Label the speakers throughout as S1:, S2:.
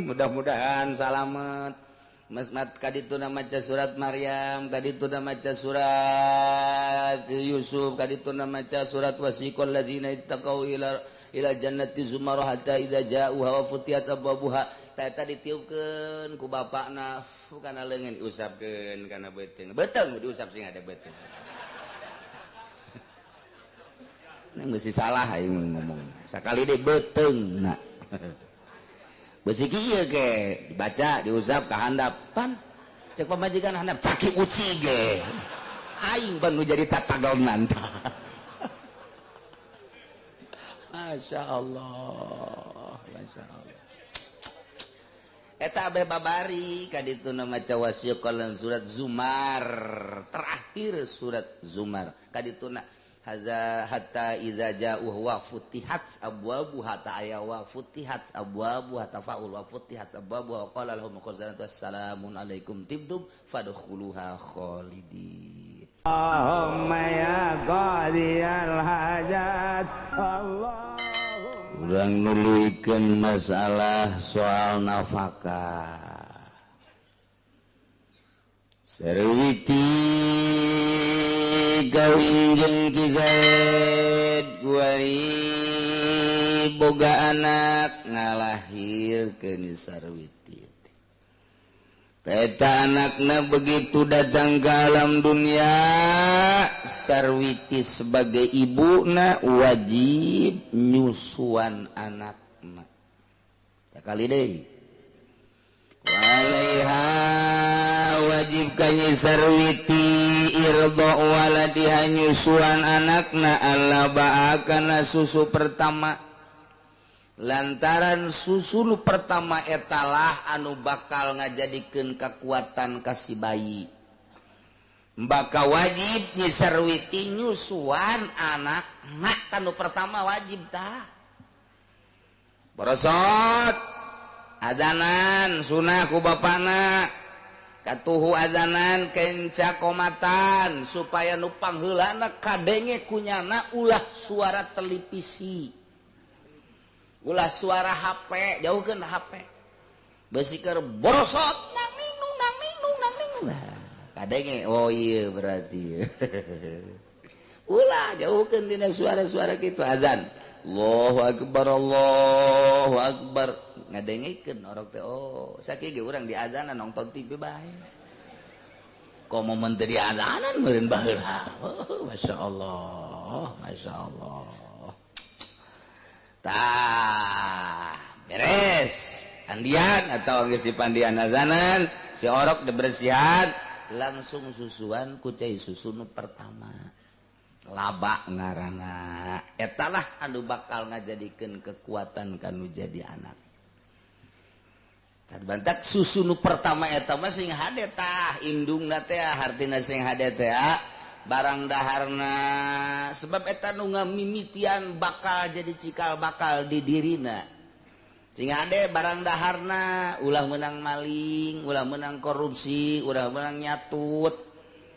S1: Mudah-mudahan salamet. Mesmat kadituna maca surat Maryam, kadituna maca surat Yusuf, kadituna maca surat wasiqal ladzina ittaqau ila ila jannati zumar hatta idza ja'uha wa futiyat abwabuha. Ta eta ditiupkeun ku bapakna kana leungeun diusapkeun kana beuteung. Beuteung diusap sing ada beuteung. Nang beusi salah aing ngomong. Sakali deui beuteung na. Besi kieu ge dibaca diusap ka handap pan cek pamajikan handap caki uci ge aing pan nu jadi tatagonan. Masya Allah, Masya Allah. Eta abeh babari kadituna maca wasiqal surat Zumar, terakhir surat Zumar kadituna haza hatta idza ja'u wa futihat abwabuha ta aya wa futihat abwabuha tafaul wa futihat abwabuha wa qala lahum khazanatu assalamun alaikum tibtum fadkhuluha khalidin.
S2: Allahumma ya qadiyal hajat. Allah
S1: urang nuluykeun masalah soal nafkah. Sarwiti kawin jeung Ki Zaid kuari boga anak ngalahirkeun Sarwiti. Eta anakna begitu datang ke alam dunia, Sarwiti sebagai ibuna wajib nyusuan anakna. Sakali deui. Walaiha wajib kanyi Sarwiti irdo waladiha nyusuan anakna alla ba'akana susu pertama. Lantaran susu nu pertama etalah anu bakal ngajadikeun kekuatan ka si bayi. Baka wajib nyi Sarwiti nyusuan anakna kanu pertama wajib tah. Borosot azanan sunah ku bapana katuhu azanan kenca komatan supaya nu pangheulana kadenge kunyana ulah suara televisi, ulah suara HP, jauhkeun HP. Beusi keur borosot nang ninung nang ninung nang ninung. Kadenge oh iya berarti. Ulah jauhkeun tina suara-suara kitu azan. Allahu akbar Allahu akbar. Ngadengekeun orang teh oh sakieu ge urang di azanan nonton TV bae. Komo mun teu di azanan meureun baheula. Oh, masyaallah, masyaallah. Tah, beres. Andian atau geus si pandian azanan, si orok dibersihan, langsung susuan ku cai susu nu pertama. Laba ngaranna. Etalah anu bakal ngajadikeun kekuatan kanu jadi anak. Bantak susu nu pertama eta mah sing hade tah indungna teh hartina sing hade teh barang daharna sebab eta nu ngamimitian bakal jadi cikal bakal di dirina sing hade barang daharna ulah meunang maling ulah meunang korupsi ulah meunang nyatut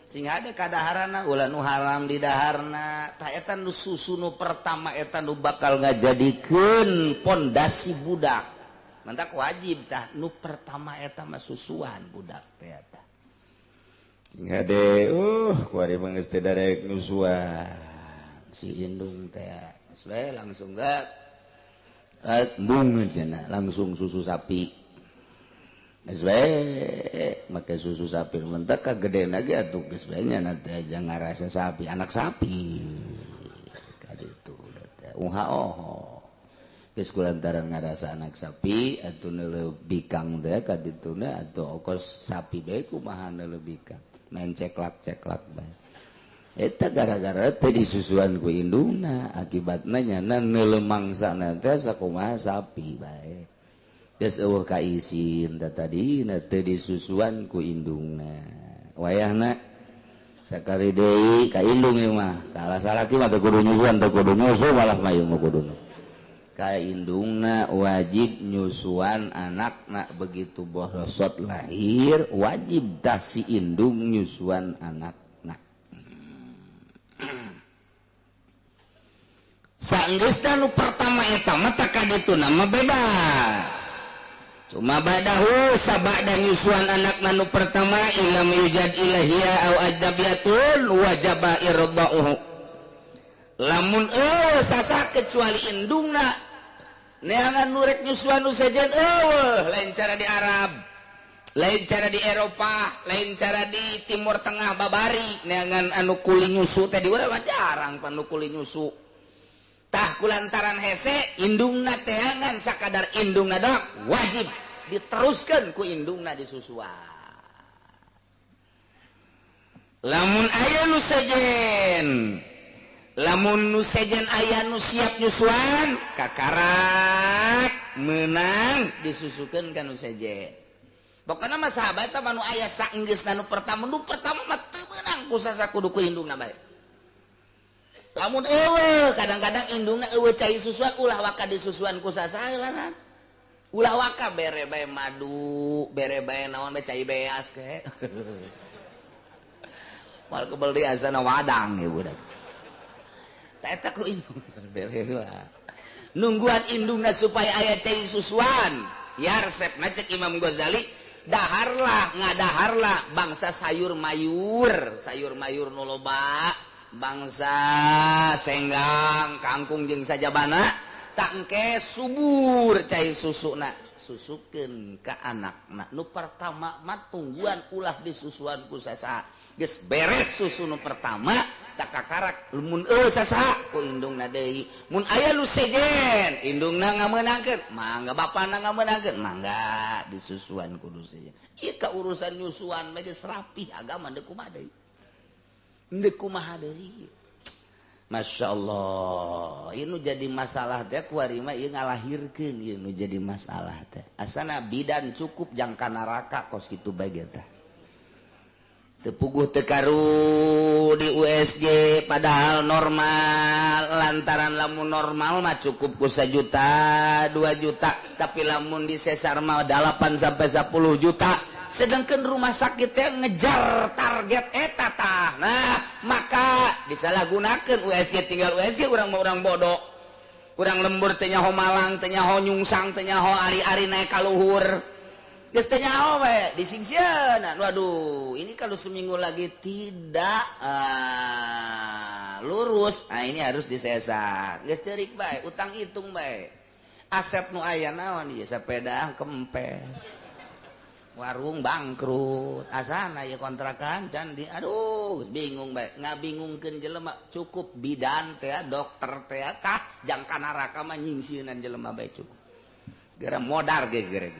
S1: sing hade kadaharana ulah nu haram di daharna tah eta nu susu nu pertama eta nu bakal ngajadikeun pondasi budak. Mantak wajib tah nu pertama eta mah susuan budak teh eta. Sing hade kuari mah geus teu darek nyusuan si indung teh. Geus bae langsung ga embung cenah langsung susu sapi. Geus bae make susu sapi mentak kagedena ge atuh geus bae nya teh aja ngarasa sapi anak sapi. Kaditu teh uha oho. Geus kulantaran ngarasa anak sapi atuh neuleuh bikang teh ka dituna atuh okos sapi bae kumaha neuleuh bikang main ceklak-ceklak bae eta gara-gara teh disusuan ku indungna akibatna nyana neuleuh mangsana teh sakumaha sapi bae geus eueuh kaisin teh tadina teh disusuan ku indungna wayahna sakali deui ka indung ieu mah kalah salaki mah teu kudu nyusuan teu kudu nyusu malah mah ieu mah kuduna ka indungna wajib nyusuan anakna begitu borosot lahir wajib dah si indung nyusuan anakna. Sanggeusna nu pertama eta mah tah kadituna mah bebas. Cuma badahu sabada nyusuan anak nu pertama ilam yujad ilahia au ajnabiyatun wajaba irda'uhu. Lamun eueuh sasa kecuali indungna neangan nu rek nyusuan nu sejen eueuh, lain cara di Arab, lain cara di Eropa, lain cara di Timur Tengah babari neangan anu kuli nyusu teh di urang mah jarang pan nu kuli nyusu. Tah kulantaran hese indungna teangan sakadar indungna dok wajib diteruskan ku indungna disusuan. Lamun aya nu sejen, lamun nu sejen aya nu siap nyusuan kakarak menang disusukeun ka nu sejen. Pokona mah sahabat mah nu aya saenggeusna nu pertama mah teu meunang ku sasa kudu ku indungna bae. Lamun eueuh kadang-kadang indungna eueuh cai susuan ulah waka disusuan ku sasaheulanan. Ulah waka bere bae madu, bere bae naon bae cai beas ke. Moal kebel deui asana wadang ieu budak. Ta eta ku indung bere heula. Nungguan indungna supaya aya cai susuan. Ya resepna cek Imam Ghazali, daharlah ngadaharlah bangsa sayur mayur nu loba. Bangsa senggang kangkung jeung sajabana tangke subur cai susuna susukeun ka anakna nu pertama mah tungguan ulah disusuan ku sasaha geus beres susu nu pertama tak kakarak mun eueuh sasaha ku indungna deui mun aya nu sejen indungna ngameunangkeun mangga bapana ngameunangkeun mangga disusuan kudu sejen ieu ka urusan nyusuan mah geus rapih agama deui kumaha deui. Kumaha deui. Masya Allah, ieu nu jadi masalah teh kuari mah ieu ngalahirkeun ieu nu jadi masalah teh. Asana bidan cukup jangka neraka kos kitu bae ge tah. Teu puguh teu karu di USG padahal normal, lantaran lamun normal mah cukup ku 1 juta, 2 juta, tapi lamun disesar mah 8 sampai 10 juta. Sedangkan rumah sakit yang ngejar target eta tah. Nah, maka disalahgunakan USG tinggal USG urang mah urang bodoh. Urang lembur teh nyaho Malang, teh nyaho nyungsang, teh nyaho ari-ari naik ka luhur. Geus teh nyaho we disingsieunan. Waduh, ini kalau seminggu lagi tidak lurus. Nah, ini harus disesar. Geus ceurik bae, utang hitung bae. Aset nu aya naon ieu sepeda kempes. Warung bangkrut, asana ya kontrakan candi, aduh bingung bae, ngabingungkeun jelema cukup bidan teh, dokter teh, tah jangka neraka mah nyingsieunan jelema bae cukup. Geura modar ge geura.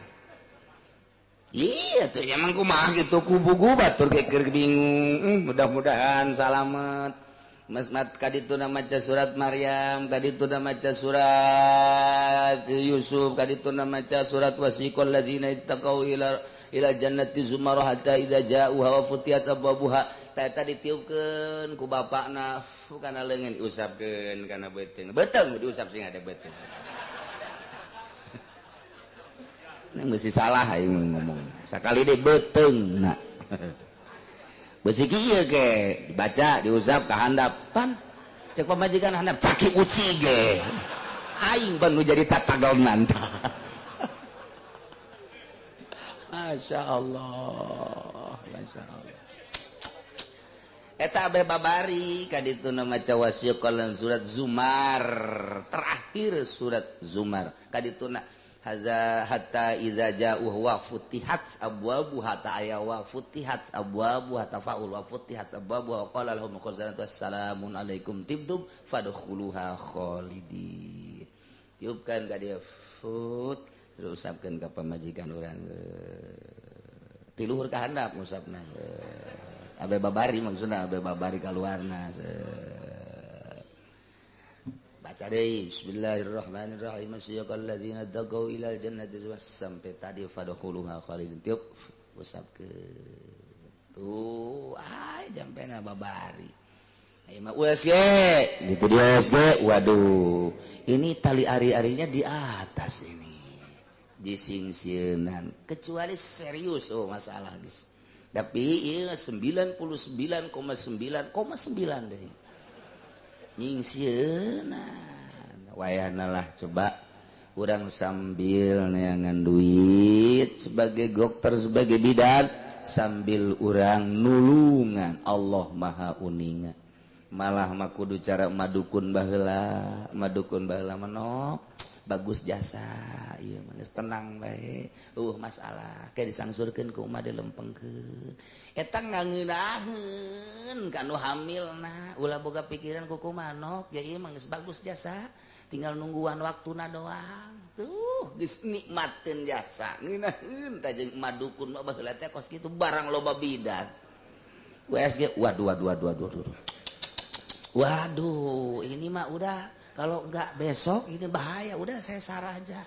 S1: Iya tuh emang kumaha gitu kubugu batur ge keur bingung, mudah-mudahan salamet. Mas mat kaditu maca surat Maryam, kaditu maca surat Yusuf, kaditu maca surat wasiqal ladzina ittaqau ila jannati zumar hatta idza ja'uha wa futiyat abwabuha. Ta eta ditiupkeun ku bapakna kana leungeun diusapkeun kana beuteung. Beuteung diusap sing ada beuteung. Nang mesti salah aing ngomong. Sakali deui beuteungna. Besi kieu ge dibaca diusap ka handap pan cek pamajikan handap caki uci ge aing pan nu jadi tatagonan. Masya Allah, Masya Allah. Eta abeh babari kadituna maca wasiqal surat Zumar terakhir surat Zumar kadituna haza hatta idza ja'u wa futihat abwabuha ta'aya wa futihat abwabuha tafaul wa futihat abwabuha wa qala lahum khazanatu assalamun alaikum tibtum fadkhuluha khalidin. Tiupkan ka dia fut terus usapkeun ka pamajikan urang ti luhur ka handap ngusapna abe babari maksudna abe babari kaluarna. Baca deui bismillahirrahmanirrahim asyaqal ladzina taqau ilal jannati sampai tadi fadkhuluha khalidin tiup usapkeun tuh ai jampena babari ai mah USG gitu di USG waduh ini tali ari-arinya di atas ini disingsieunan kecuali serius oh masalah guys tapi ieu 99,9,9 deui nyingsieunan wayahna lah coba urang sambil neangan duit. sakit, sebagai dokter, sebagai bidan, sambil urang nulungan Allah Maha uninga. Malah mah kudu cara madukun baheula, madukun baheula manok bagus jasa ieu mah geus tenang bae, eueuh masalah ke disangsurkeun ku umat dilempengkeun. Eta ngangeunaheun ka nu hamilna, ulah boga pikiran ku kumaha nok, ya ieu mah geus bagus jasa, tinggal nungguan waktuna doang. Tuh geus nikmateun jasa, ngeunaheun tah jeung madukun mah baheula teh kos kitu barang loba bidan. USG waduh waduh waduh waduh. Waduh, ini mah udah kalau enggak besok ini bahaya, udah saya sarah aja.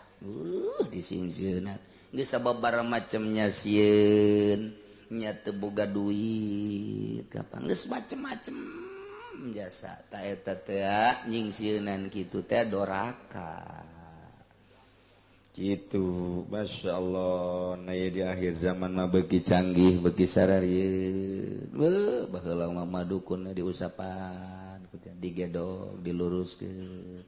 S1: Disingsieunan. Geus sababaraha macemnya sieun, nya teu boga duit, kapan geus macem-macem jasa. Ta eta teh nyingsieunan kitu teh doraka. Gitu, Masya Allah. Nah ya di akhir zaman mah beuki canggih, beuki sararieun. Beuh, baheula mah madukunna diusapan, digedog, diluruskeun.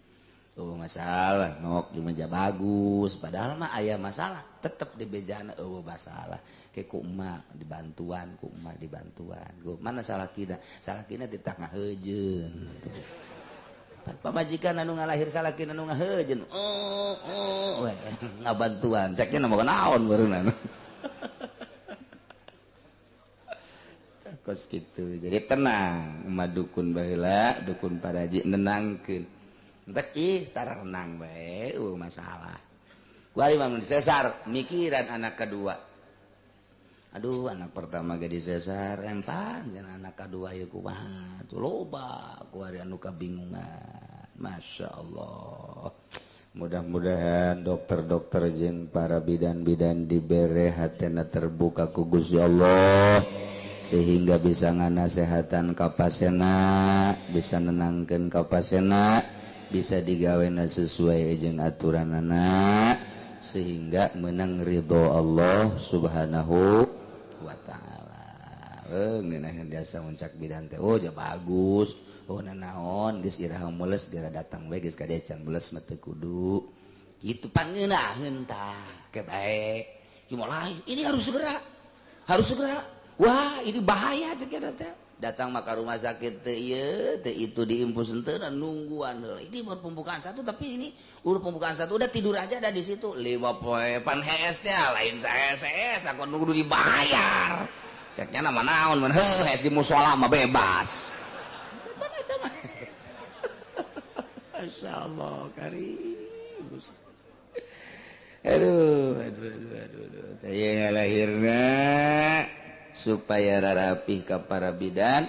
S1: Oh masalah, nok di meja bagus, padahal mah aya masalah, tetep di bejana eueuh masalah. Ke ku emak dibantuan, ku emak dibantuan. Go, mana salah kina? Salah kina di tengah heujeun. Pamajikan anu ngalahir salakina anu ngahejeun. Oh, oh, we ngabantuan. Ceknya nama naon barunan. Kos kitu. Jadi tenang, madukun baheula, dukun paraji nenangkeun. Entek ih tarenang bae, eueuh masalah. Kuari mah disesar mikiran anak kedua. Aduh, anak pertama ge disesar, empan jeung anak kedua ieu kumaha? Tuh loba kuari anu kabingungan. Masya Allah. Mudah-mudahan dokter-dokter jeung para bidan-bidan dibere hatena terbuka ku Gusti Allah sehingga bisa nganasehatan ka pasena, bisa nenangkeun ka pasena, bisa digawena sesuai jeung aturanana sehingga menang ridho Allah Subhanahu wa ta'ala. Ngeunaheun jasa muncak bidan teh, oh ja bagus, oh nanaon geus iraha mules geura datang bae geus ka dieu can mules mah teu kudu. Kitu pangeunaheun tah, ke bae. Cuma lain, ini harus segera. Harus segera. Wah, ini bahaya cek eta teh. Datang mah ka rumah sakit teu ieu, teu itu diimpus henteu nungguan heula. Ini baru pembukaan satu tapi ini udah pembukaan satu udah tidur aja ada di situ. 5 poe pan hees teh lain saes-saes aku nunggu dibayar. Ceknya nama naon mun heuh hees di musola mah bebas. Pan eta mah. Masyaallah karim. Aduh aduh aduh aduh aduh. Teh ngalahirna supaya rarapih ka para bidan,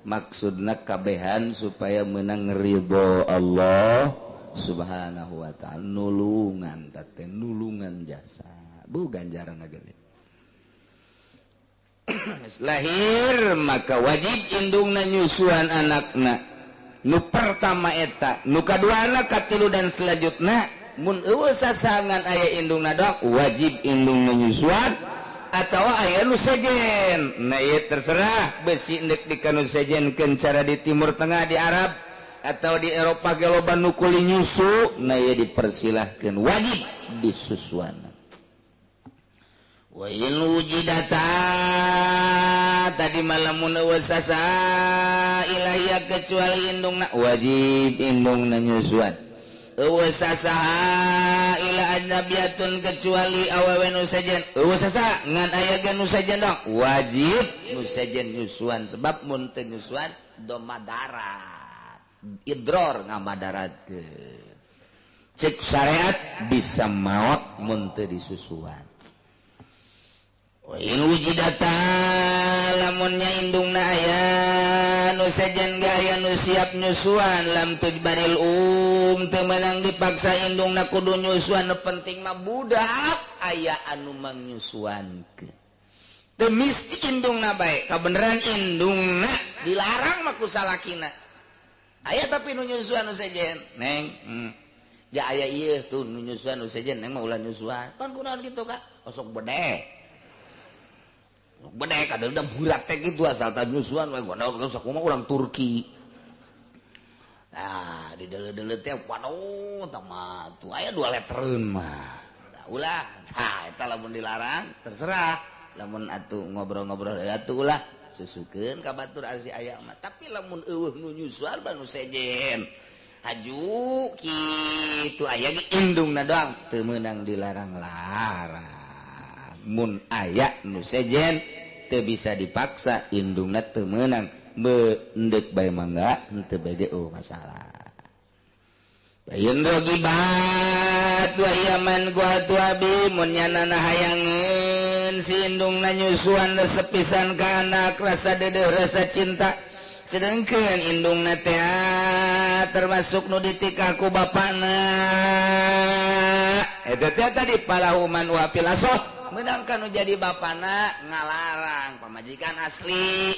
S1: maksudna kabehan supaya menang ridho Allah Subhanahu wa ta'ala, nulungan teh nulungan jasa bu ganjaran gede. Lahir maka wajib indungna nyusuan anakna nu pertama eta, nu kaduana, katilu dan selanjutna. Mun eueuh sasangan aya indungna doang wajib indungna nyusuan atau aya nu sejen. Nah ieu terserah besi ndek dikanu sejenkeun cara di Timur Tengah, di Arab atau di Eropa ge loba nu kuli nyusu. Nah ieu dipersilahkeun wajib disusuan. Wa in wujidata tadi malamun wasasa ilahia kecuali indungna wajib indungna nyusuan. Wasasaha ila ajnabiyatun kecuali awewe nu sejen. Wasasa ngan aya ge nu sejen dong wajib nu sejen nyusuan, sebab mun teu nyusuan do madarat, idror ngamadaratkeun. Cek syariat bisa maot mun teu disusuan. Wa in wujidata lamunnya indungna aya nu sejen ge aya nu siap nyusuan, lam tujbaril teu meunang dipaksa indungna kudu nyusuan, nu penting mah budak aya anu mangnyusuankeun. Teu misti indungna bae, kabeneran indungna dilarang mah ku salakina. Aya tapi nu nyusuan nu sejen, neng. Ja aya ieu tuh nu nyusuan nu sejen, neng mah ulah nyusuan. Pan kunaon kitu ka? Osok bedek. Bedek kada udah burat teh kitu asal tah nyusuan we gono sok mah urang Turki. Nah, di deuleu-deuleu teh waduh tah mah tuh aya 2 letreun mah. Ulah. Ha eta lamun dilarang terserah. Lamun atuh ngobrol-ngobrol atuh ulah susukeun ka batur si aya mah. Tapi lamun eueuh nu nyusuan nu sejen. Haju kitu aya ge indungna doang teu meunang dilarang-larang. Mun aya nu sejen teu bisa dipaksa indungna teu meunang endek bae mangga henteu bae ge oh masalah. Bayin rogibat wa yaman gua tuabi mun nyanana hayangeun si indungna nyusuan resep pisan ka anak rasa dedeuh rasa cinta. Sedangkan indungna teh termasuk nu ditikah ku bapana. Eta teh tadi palahuman wa pilasoh meunang nu jadi bapana ngalarang pamajikan asli.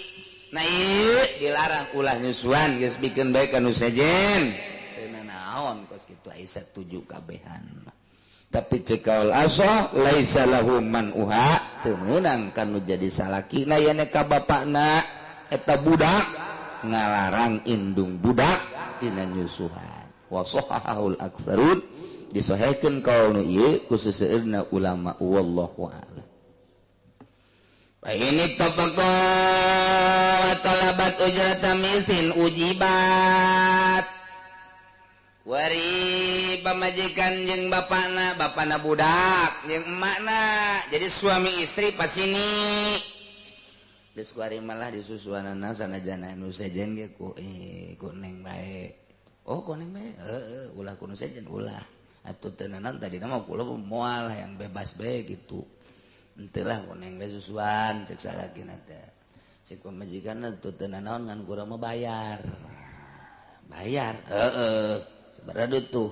S1: Nah ieu dilarang ulah nyusuan geus bikeun bae ka nu sejen. Teu nanaon kos kitu aya satuju kabehan. Tapi ceuk kaul asoh laisa lahu man uha teu meunang ka nu jadi salakina yen ka bapana eta budak ngalarang indung budak tina nyusuhan. Wa sahahul aktsarun disahihkeun kaul nu ieu ku seseueurna ulama wallahu a'lam. Fa ini tafaqa talabat ujrata misin ujibat. Wari pamajikan jeung bapana, bapana budak jeung emakna. Jadi suami istri pas ini geus kuari malah disusuanana sanajana nu sejen ge ku ku neng bae. Oh ku neng bae heueuh ulah ku nu sejen ulah. Atuh teu naon tadina mah kula moal hayang bebas bae kitu. Henteu lah ku neng bae susuan ceuk salakina teh. Ceuk pamajikanna teu teu nanaon ngan kula mah bayar. Bayar heueuh sabaraha tuh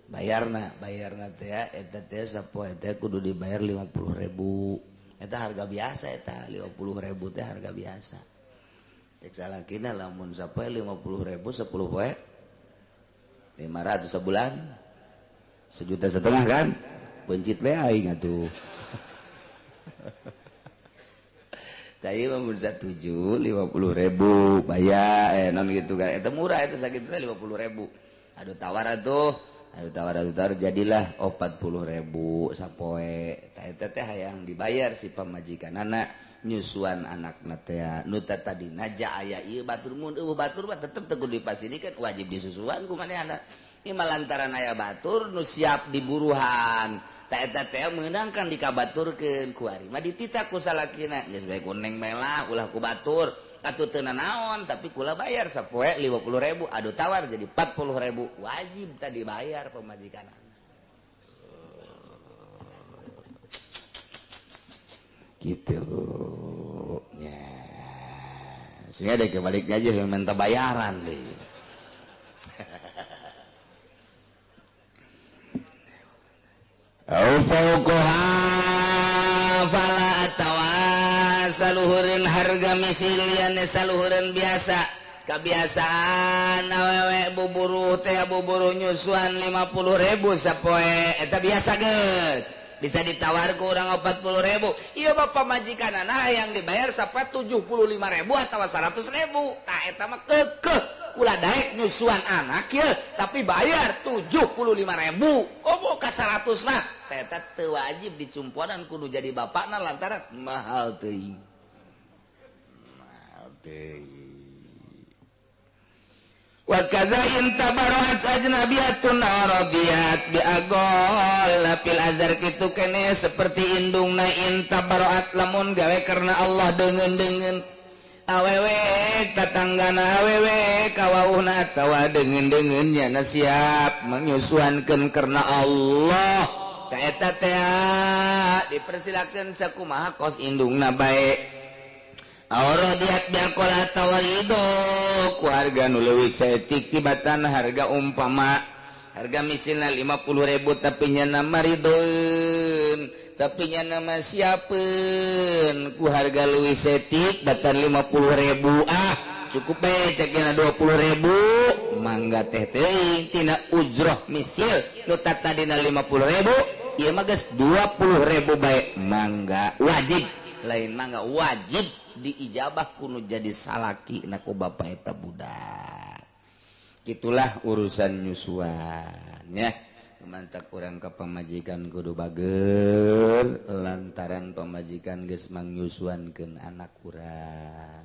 S1: bayarna bayarna teh eta teh sapoe teh kudu dibayar 50.000. Eta harga biasa eta 50.000 teh harga biasa. Cek salakina lamun sapoe 50.000 10 poe 500 sebulan. 1,5 juta kan? Bencit bae aing atuh. Tah ieu mah mun satuju 50.000 bayar non gitu kan. Eta murah eta sakitu teh 50.000. Aduh tawar atuh. Aduh tawar jadilah 40.000 sapoe. Eta teh hayang dibayar si pamajikanana nyusuan anakna teh. Nu tadina ja aya ieu batur mun eueuh batur mah tetep teu kudu dipasinikan wajib disusuan ku manehna. Ieu mah lantaran aya batur nu siap diburuhan. Ta eta teh meunang kan dikabaturkeun ku ari mah dititah ku salakina geus bae ku neng bae lah ulah ku batur. Atuh teu nanaon tapi kula bayar sapoe 50.000 aduh tawar jadi 40.000 wajib tadi bayar pamajikan. Gitu ya. Sehingga deh kebaliknya aja yang minta bayaran deh. Au fauqaha fala atawa saluhureun harga misilian saluhureun biasa kebiasaan awewe buburuh teh buburuh nyusuan 50.000 sapoe eta biasa geus bisa ditawar ku urang 40.000 ieu bapak majikanana yang dibayar sapoe 75.000 atawa 100.000 tah eta mah keukeuh ulah daek nyusuan anak ye tapi bayar 75.000 komo ka 100 mah eta teu wajib dicumponan kudu jadi bapakna lantaran mahal teuing mahal teuing. Wa kadza in tabarrat ajnabiyatun radiyat bi agol fil azhar kitu kene seperti indungna in tabarrat lamun gawe karena Allah deungeun-deungeun awewe tatanggana awewe kawauhna atawa deungeun-deungeun nya siap menyusuankeun karena Allah ka eta teh dipersilakeun sakumaha kos indungna bae. Auradiat biakola tawarido ku harga nu leuwih saeutik tibatan harga umpama harga misilna 50.000 tapi nya maridoeun tapi nya nama siapeun ku harga leuwih saeutik batan 50.000 ah cukup bae cek nya 20.000 mangga teh teuing tina ujroh misil nu tadina 50.000 ieu mah geus 20.000 bae mangga wajib lain mangga wajib diijabah kuno jadi salaki na ku bapa eta budak. Itulah urusan nyusuan ya. Mantak urang ka pamajikan kudu bager lantaran pamajikan geus mangnyusuankeun anak urang.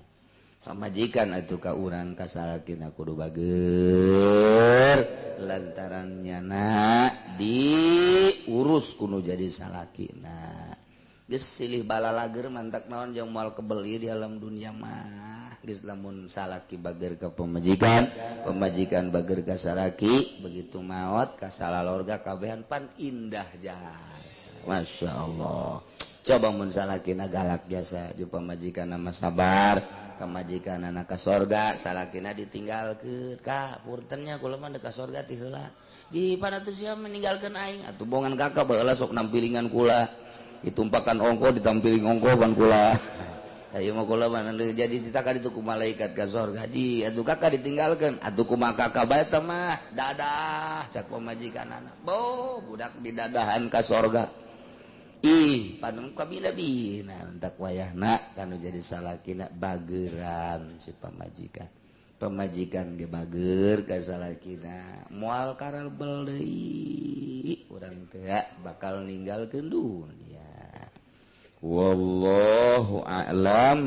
S1: Pamajikan atuh ka urang ka salakina kudu bager lantaran nyana diurus kudu jadi salakina. Geus silih balalager mantak naon jeung moal kebeli di alam dunia mah. Geus lamun salaki bager ka pamajikan, pamajikan bager ka salaki, begitu maot ka salalorga kabehan pan indah jasa. Masya Allah. Coba mun salakina galak jasa jeung pamajikan mah sabar, pamajikan anak ka sorga, salakina ditinggalkeun. Ka puntennya kula mah ka sorga ti heula. Ji pan atuh sia meninggalkeun aing, atuh bongan kakak baheula sok nampilingan kula. Ditumpakan ongko ditampiling ongko ban kula. Ayo mah kula mah jadi ditaka ditu ku malaikat ka sorga. Ji atuh kakak ditinggalkeun, atuh kumaha kakak bae teh mah dadah cak pamajikanana. Bo budak didadahan ka sorga. Ih panung kabila-bila entak wayahna kanu jadi salakina bageran si pamajikan. Pamajikan ge bager ka salakina moal karalbel deui urang teh bakal ninggalkeun dunia. Wallahu a'lam.